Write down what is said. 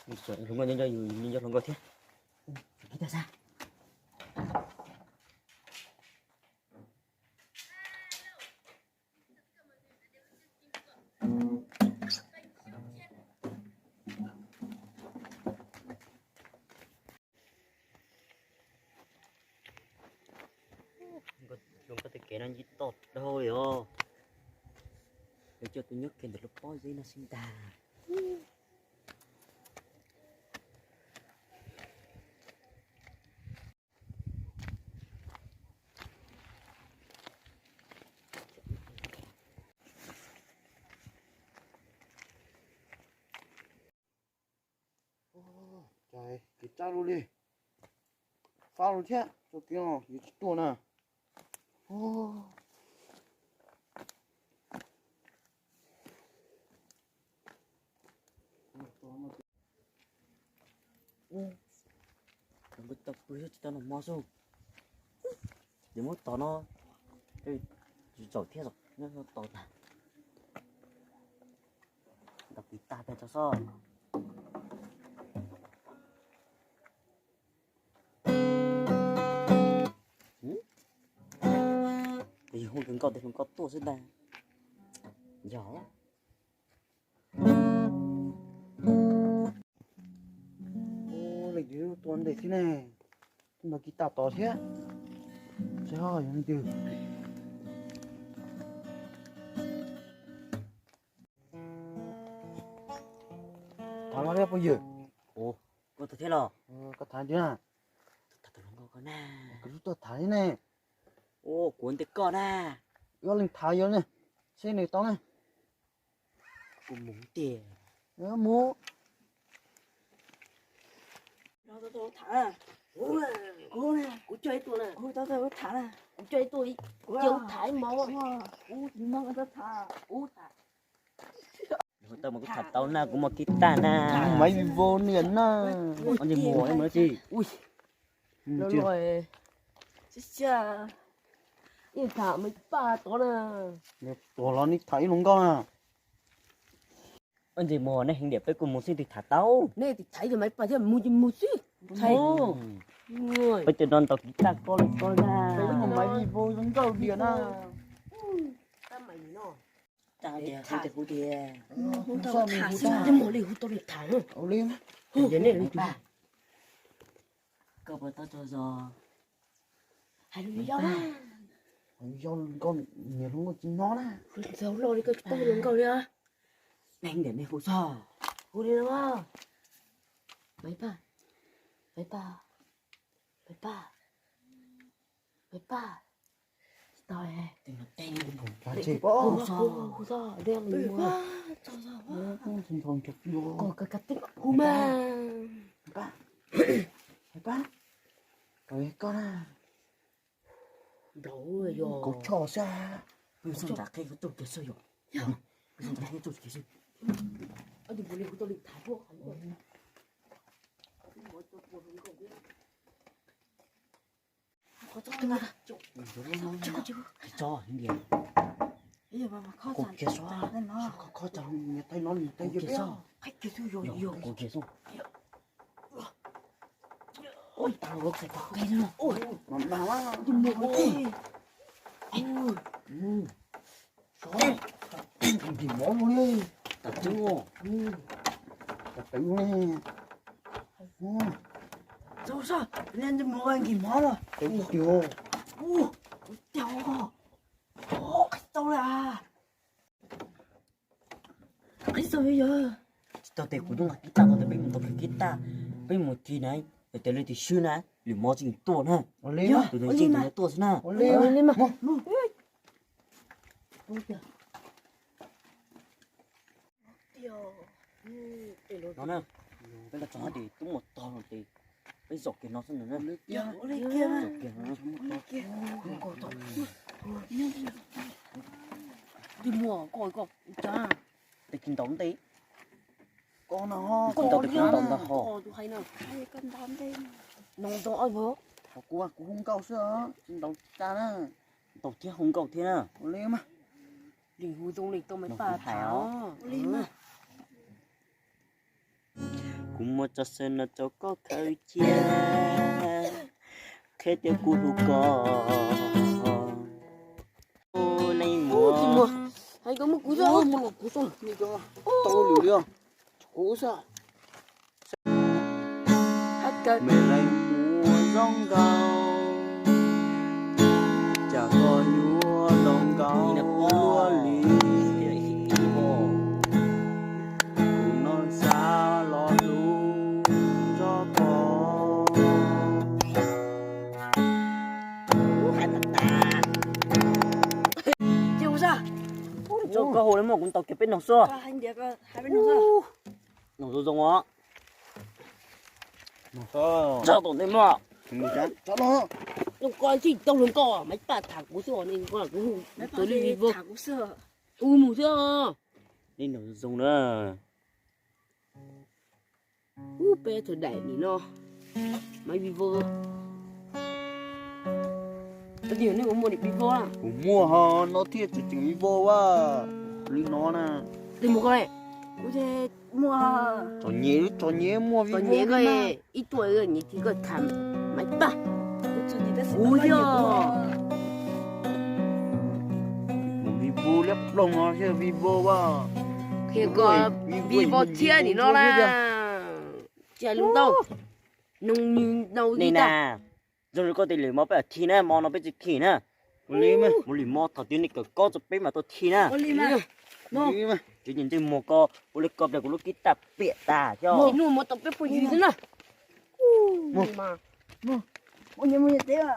Hluas nkauj nyob nco yus, nco hluas nkauj thiab. Kiv tag sab. Hluas nkauj tej kev no ncib toj dhau li os. Yuav coj tus nyob kiag ntawm lub pob zeb no xwb ntag. Cas kev tsab luaj li, fab lug thiab, tso kiag no yuav tsis tuaj na. Tau pw tsis tau noj mov xwb. Ces muab tos no, tsis txaus thiab, tos tag, tos kiv tag pem tso sob. Yog hu nkauj tes hluas nkauj tuaj xwb ntag. Yog. Leej twg tua ntej thiab ne? Tus no kiv tag tod thiab. Tsis ho yog leej twg. Tham no thiab phooj ywg. Ua, koj tuaj thiab los? Koj tham tiag na. Kuv tuaj tham thiab ne. Ua, kuv nteg koj na. Ob leeg tham yog ne, seb nws tau ne. Kuv mus tiag. Mus. Kuv coj ib tug na, kuv coj ib tug, cia kuv tham ib hmos. Tau mas kuv tham tau na, kuv muaj kiv tag na. Maiv Vivo niam na. Ntses muag mus dab tsi? Ib tham Maiv Paj tod na. Tuag los nej tham ib hluas nkauj na. Ntses muag, nej heev diam, peb kuj mus xwb twg tham tau. Nej twb tham ib tug Maiv Paj thiab, mus ces mus xwb. Peb cov no ntaus kiv tag koj li koj na. Maiv Vivo zoo nkauj diam na. Tag tias hu tias kuv tias. Hu tau li hu tau li tham. Hu li. Yog nej li Paj, koj puas tau tsaug zog? Hais lus yau, yau nkauj, niam hluas nkauj tsis hnov na. Txaus loj li koj tsis paub hluas nkauj li. Neeg ntawm nej hu txog, hu li no. Maiv Paj, Maiv Paj, Maiv Paj, Maiv Paj. Tsis tau. Hu txog, hu txog. Hu mas. Maiv Paj, Maiv Paj, koj na. Nplaum yog kaus choj xwb. Peb txhob nram qheb, koj tuaj kiag xwb yom. Peb txhob nram qheb, tuaj kiag xwb. Tso, kaus kiag xwb. Kaus kiag xwb. Ua, tas los qhais tau qe no. Tus muag, tus muag. Sov, nkim mov lug li. Tam twv, tam twv li. Txaus sab, nej ntsej muag nkim mov los. Txaus tiag. Ua, txaus tiag. Qhib tau li. Qhib tau li yog. Tsis tau tes kuv twb nqa kib tag, tau tes peb mus tau kib tag, peb mus kib na, yog tias leej twg swb na, lwm mov tsis tuaj na. Tus twg tsis tuaj xwb na. No na, peb nqa tso ces twb mus tog lawm ces peb zaum kiag no xwb na. Zaum kiag no. Tus muag, koj, koj, ua cas? Tes tsis ntaus nte. Koj no, koj ntaus tes kuv ntaus ntag ho. Ntaus ntag. Kuv, kuv hu nkauj xwb, tsis ntaus tag na. Ntaus thiab hu nkauj thiab na. Ua li mas. Leej hu zoo li tau Maiv Paj hais os. Ua li mas. Kuv muab tso xwb no rau koj khaws cia, qhia tias kuv hlub koj. Neej muag, hais koj muab kuv tso, kuv tau lwm li os. Kuv xwb. Me leej muag zoo nkaus, cas koj yuav zoo nkaus luaj li. Kuv no xav los hlub nrog koj. Tso koj hau li mog, kuv ntaus kiag peb noog xwb. Noog zoo zoo os. Tso tom ntej mog. Koj tsis tau hluas nkauj, Maiv Paj tham kuv xwb os, kuv hu tus li Vivo. Hu mus xwb os. Nej noog zoo na. Ub, peb thaum daim nim no Maiv Vivo. Tias nej ua muaj nim Vivo a? Kuv muaj ho, no thiaj tseem tseem Vivo a. Li no na. Tus mus koj, kuv muaj. Tso nyem, tso nyem muaj Vivo. Ib tuaj nyias thib koj tham Maiv Paj. Kuv yog mus Vivo liab ploog no thiab Vivo a. Qhia koj Vivo thiab nim no na. Cas lub ntau, noog nws ntau li na. Zoo li koj tias lwm mo peb mam thi na, mo no peb tsis khi na. Mus lwm mo thaum twg nej kawm kob tso peb mam tuaj thi na. Tsis ntsej muag ko ua li ko pliag kuv lub kib tag piam tas xyov. Nuj mus tau peb phooj ywg xwb na. Mus, mus nyias teb.